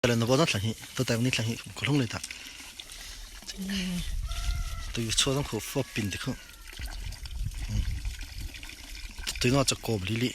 Na bo thla hi to tai ni thla hi ko hlong le ta tu chua dong kho fo pin te kho tu no cha ko li li.